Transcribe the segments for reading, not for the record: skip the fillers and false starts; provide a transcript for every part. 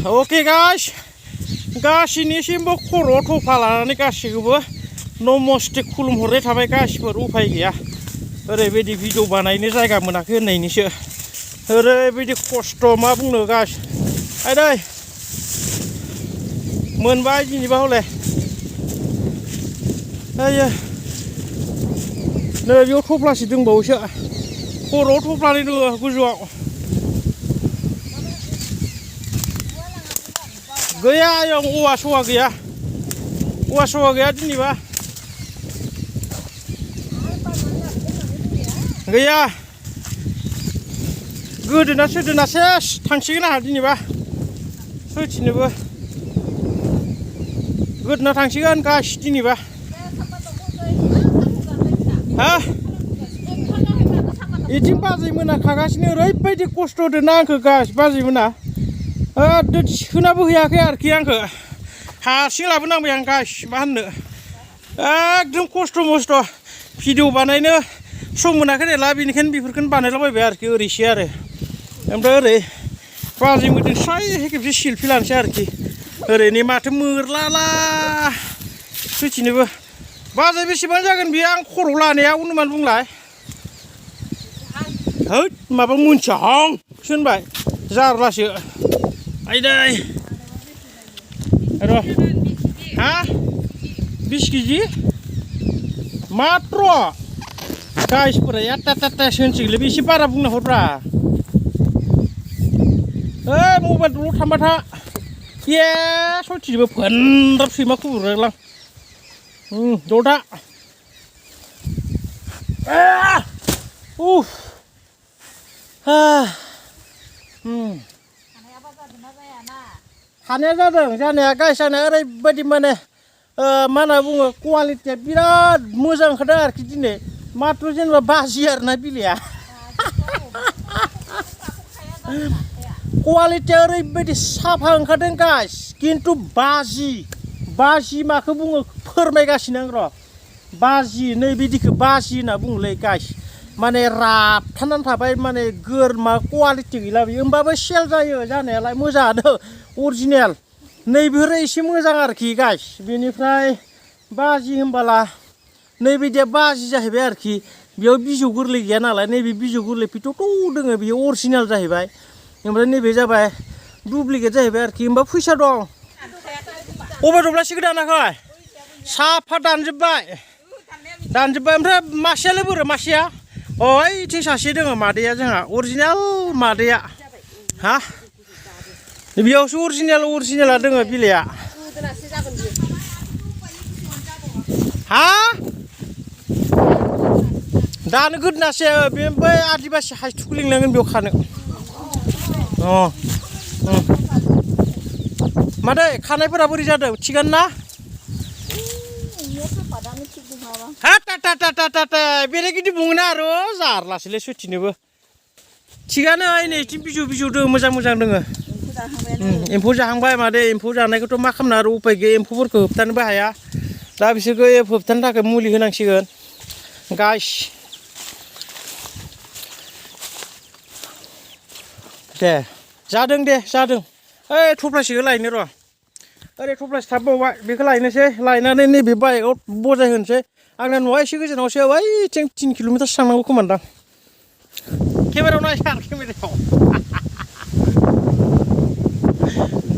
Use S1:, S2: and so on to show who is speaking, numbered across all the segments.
S1: Okay guys गासिनिसिमबो खर'आव थफ्ला लानानै गासिखौबो नमस्ते खुलुमहरनाय थाबाय गासिफोर उफाय गैया ओरैबायदि भिडिअ बानायनो जायगा मोनाखै होननायनिसो ओरैबायदि खस्थ' मा बुंनो गास आइदै मोनबाय दिनैबा हले आयो नै बेयाव थफ्लासे दंबावोसो खर'आव थफ्लानै दङ गोजौआव गैया आयं औवा सवा गैया दिनैबा गैया गोदोना सोदोना सेस थांसिगोन आंहा दिनैबा सैथिनोबो गोदोना थांसिगोन गास दिनैबा हा इथिं बाजैमोना खागासिनो ओरैबायदि खस्थ' होदोंना आंखौ गास बाजैमोना थिखोनाबो हैयाखै आरोखि आंखौ हारसिं लाबोनांबाय आं गास मा होननो एकदम खस्थ' मस्थ' भिडिअ बानायनो सम मोनाखै नालाय बेनिखायनो बेफोरखौनो बानायलाबायबाय आरोखि ओरैसो आरो ओमफ्राय ओरै बाजै मोदों स्राय खेबसे सेलफि लानोसै आरोखि ओरैनो माथो मोरलाला सैथिनोबो बाजै बेसेबां जागोन बेयो आं खर' लानाया अनुमान बुंलाय हैद माबा मोनथिहां होनबाय जारलासो आइदै र' हा 20 केजि मात्र गाइसफोरा यात्ता होनसिगोनलै एसे बारा बुंना हरब्रा मबाइलल' थांबाय था ए सयथिबो फोनराब सैमा खुबुरलां जथा उफ हानाया जादों जानाया गाइस जानाया ओरैबायदि माने मा होनना बुङो क्वालिटिया बिराद मोजां ओंखारदों आरोखि दिनै मात्र जेनेबा बाजि आरोना बिलाइया क्वालिटिया ओरैबायदि साफा ओंखारदों गाइस खिन्थु बाजि माखौ बुङो फोरमायगासिनो आं र' बाजि नैबिदिखौ बाजि होनना बुङोलै गाइस माने राबथानानै थाबाय माने गोरमा क्वालिटि गैला बेयो होमबाबो सेल जायो जानायालाय मोजाङानो अरिजिनेल नैबेफोरो एसे मोजां आरोखि गाइस बेनिफ्राय बाजि होनबाला नैबिदिया बाजि जाहैबाय आरोखि बेयाव बिजौ गोरलै गैया नालाय नैबे बिजौ गोरलै फिथ'थ' दोङो बेयो अरिजिनेल जाहैबाय ओमफ्राय नैबे जाबाय डुप्लिकेट जाहैबाय आरोखि होमबा फैसा दं अबे दब्लायसेखौ दानाखै साफा दानजोब्बाय ओमफ्राय मासेयालाय बोरो मासेया ओइथिं सासे दङ मादैया जोंहा अरिजिनेल मादैया हा बेयावसो अरिजिनेला दङ बिलाइया हा दानो गोदोनासो बे बै आदिबासि हाइथुखौ लिंनांगोन बेयाव खानो मादै खानायफोरा बोरै जादों थिगानो ना हा टा बेलेगिदि बुङोना आरो जारलासोलै सैथिनोबो थिगानो नैथिं बिजौ दङ मोजां दङ एम्फौ जाहांबाय मादै एम्फौ जानायखौथ' मा खालामनो आरो उपाय गैया एम्फौफोरखौ होबथानोबो हाया दा बिसोरखौ होबथानो थाखाय मुलि होनांसिगोन गाइस दे जादों ओइ थफ्लासेखौ लायनो र' ओरै थफ्लासे थाबबावबाय बेखौ लायनोसै लायनानै नैबे बाइकआव बजाय होनोसै आंना न'आ एसे गोजानावसो ओइथिं 3 किल'मिटारसो थांनांगौ खोमादां केमेरायाव नाय सार केमेरायाव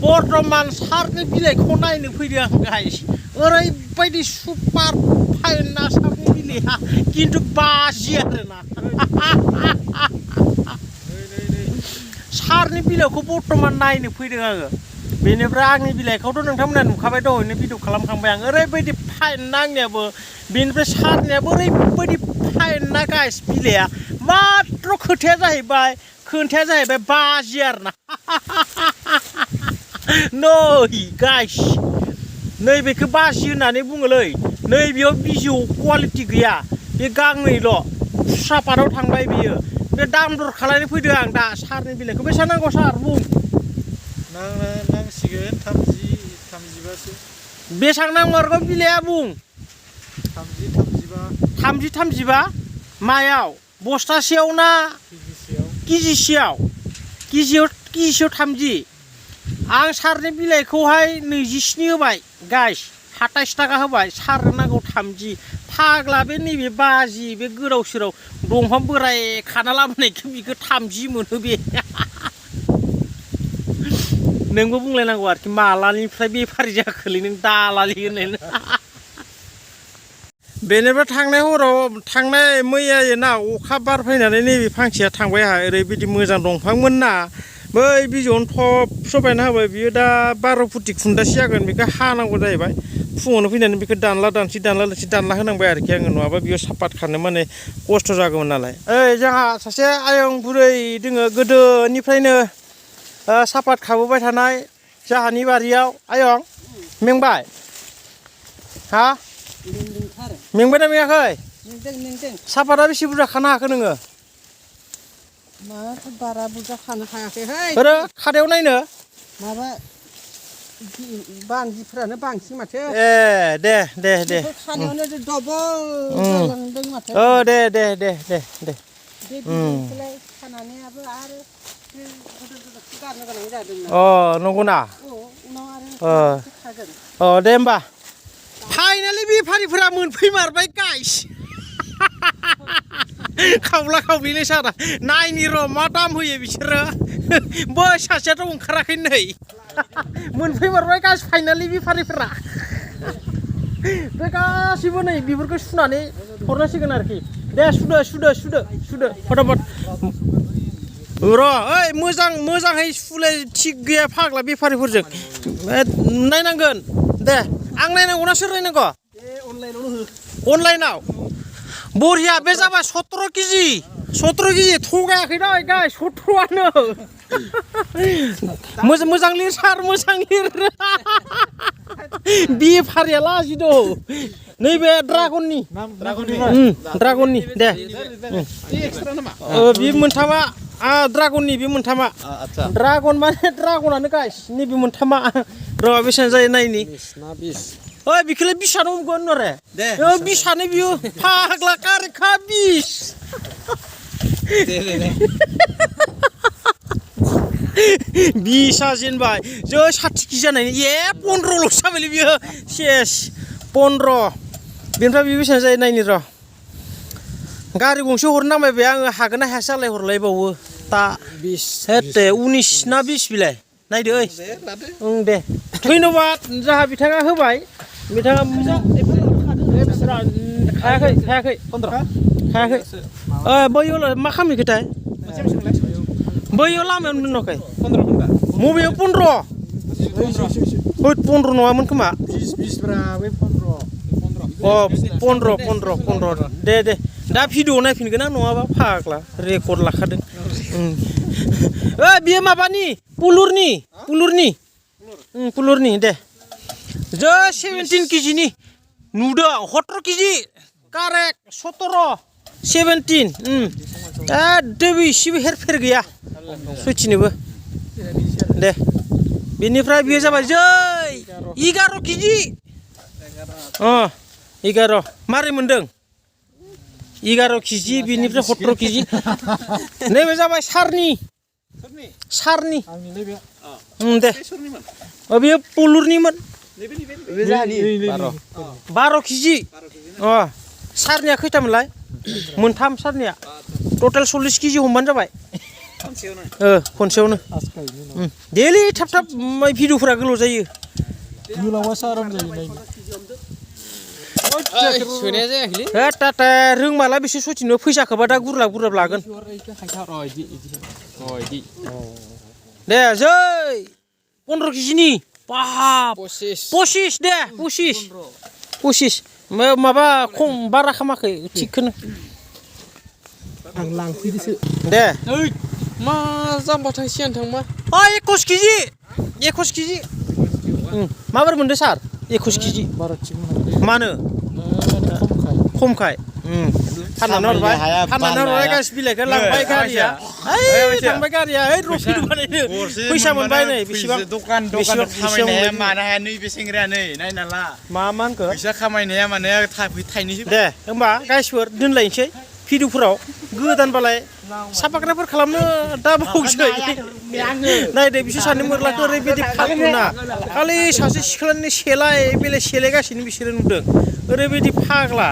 S1: बर्थमान सारनि बिलाइखौ नायनो फैदों आं गाइस ओरैबायदि सुपार फाइन ना सारनि बिलाइया खिन्थु बाजि आरोना सारनि बिलाइखौ बर्थमान नायनो फैदों आङो बेनिफ्राय आंनि बिलाइखौथ' नोंथांमोना नुखाबाय दहायनो भिडिअ खालामखांबाय आं ओरैबायदि फाइन ना आंनियाबो बेनिफ्राय सारनियाबो ओरैबायदि फाइन ना गाइस बिलाइया मात्र खोथाया जाहैबाय बाजि आरोना नै गाइस नैबेखौ बाजि होननानै बुङोलै नैबेयाव बिजौ क्वालिटि गैया बे गांनैल' सापाताव थांबाय बियो बे दाम दर खालामनो फैदों आं दा सारनि बिलाइखौ बेसेबां नांगौ सार बुं
S2: नांसिगोन 30-35सो
S1: बेसेबां नांमारगौ बिलाइया बुं
S2: 30-35
S1: मायाव बस्थासेयाव ना केजिसेयाव 30 आं सारनि बिलाइखौहाय 27 होबाय गाइस 27 थाखा होबाय सारनो नांगौ 30 फाग्ला बे नैबे बाजि बे गोदाव सोराव दंफां बोराय खाना लाबोनायखौ बिखौ 30 मोनो बे नोंबो बुंलायनांगौ आरोखि मालानिफ्राय बेफारि जाखोलै नों दालालि होननाय बेनिफ्राय थांनाय हराव थांनाय मैयाना अखा बार फैनानै नैबे फांसेया थांबाय आहा ओरैबायदि मोजां दंफांमोन ना बै बिजौआवनो थब सबायना होबाय बियो दा 12 फुटि खुन्दासे जागोन बेखौ हानांगौ जाहैबाय फुङावनो फैनानै बेखौ दानला होनांबाय आरोखि आङो नङाबा बियो सापात खानो माने खस्थ' जागौमोन नालाय ओइ जोंहा सासे आयं बुरै दोङो गोदोनिफ्रायनो सापात खाबोबाय थानाय जाहानि बारियाव आयं मेंबाय हा मेंबायना मेङाखै सापाता बेसे बुरजा खानो हाखो नोङो
S3: माथो बारा बुरजा खानो हायाखैहाय
S1: ओरै खादायाव नायनो
S3: माबा बान्दिफ्रानो बांसिन माथो
S1: ए दे
S3: खानायावनो डबल जालांदों माथो
S1: दे
S3: बिदिखौलाय खानानैआबो आरो गारनो गोनां जादों
S1: नंगौना
S3: उनाव आरो
S1: दे होमबा फाइनालि बेफारिफोरा मोनफैमारबाय गाइस खावला खावलिलै सारा नायनि र' मा दाम होयो बिसोरो बै सासेयाथ' ओंखाराखै नै मोनफैमारबाय गाइस फाइनालि बेफारिफोरा बे गासिबो नै बेफोरखौ सुनानै हरनांसिगोन आरोखि दे सुदो फटाफट र' ओइ मोजाङै सुलाय थिग गैया फाग्ला बेफारिफोरजों नायनांगोन दे आं नायनांगौ ना सोर नायनांगौ अनलाइनाव बरिया बे जाबाय 17 केजि थगायाखै दा गाय 17आनो मोजां लिर सार मोजां लिर बेफारिया लाजिद' नैबे ड्रागननि दे बे मोनथामा ड्रागननि बे मोनथामा ड्रागन माने ड्रागनानो गाइस नैबे मोनथामा र' बेसेबां जायो नायनि ओइ बिखौलाय 20आनो हमगोन नरे 20आनो बियो फाग्ला कारेखा 20 20आ जेनबाय जै 60 केजि जानायनि 15ल' जाबायलै बियो सेस 15 बेनिफ्राय बे बेसेबां जायो नायनि र' गारि गंसे हरनो नामायबाय आङो हागोन ना हाया जालाय हरलायबावो दा 19 ना 20 बिलाय नायदो ओइ दे धन्यबाद जाहा बिथाङा होबाय बिथाङा खायाखै 15 खायाखै बैयाव मा खालामहैखोथाय बैयाव लामायावनो दोनाखै 15 मबेयाव 15 15 नङामोन खोमा
S2: 20 ब्रा बै
S1: 15 दे दा भिडिअ नायफिनगोन आं नङाबा फाग्ला रेकर्ड लाखादों बियो माबानि पुलुरनि दे जो 17 केजिनि नुदों 17 केजि कारेक्ट 17 17 एदबो इसेबो हेरफेर गैया सयथिनोबो दे बेनिफ्राय बियो जाबाय जै 11 केजि 11 मारै मोनदों 11 केजि बेनिफ्राय 17 केजि नैबे जाबाय सारनि दे बेयो पुलुरनिमोन 12 केजि सारनिया खैथामोनलाय मोनथाम सारनिया टटेल 40 केजि हमबानो जाबाय खनसेयावनो डेलि थाब भिडिअफोरा गोलाव जायो
S2: गोलावासो आराम जायो नायनो
S3: सोनाया जायाखैलै
S1: टाटा रोंमाला बेसे सथिनो फैसाखौबा दा गुरलाब लागोन दे जै 15 केजिनि बाब 25 दे 25 माबा खम बारा खामाखै थिगखौनो
S3: आं लांफैदोसो
S1: दे
S3: मा जाम्बाथाय सिगां थांबा
S1: 21 केजि माबोरै मोनदों सार 21 केजि
S2: बारा थिग
S1: मानो खमखाय फाननानै हरबाय गासै बिलाइखौ लांबाय गारिया थांबाय गारिया रफिद बानायनो फैसा मोनबाय नै बेसेबां
S2: दखान खामायनाया मानो हाया नैबे सेंग्राया नै नायना ला
S1: मा होनखो
S2: फैसा खामायनाया माने थाइनैसो
S1: दे होमबा गाइसफोर दोनलायनोसै भिडिअफोराव गोदानबालाय साफाग्राफोर खालामनो दा बावसै नायदो बिसोर सानै मोरलाखौ ओरैबायदि फाग्लुना खालि सासे सिख्लानि सेलाय बेलाय सेलायगासिनो बिसोरो नुदों ओरैबायदि फाग्ला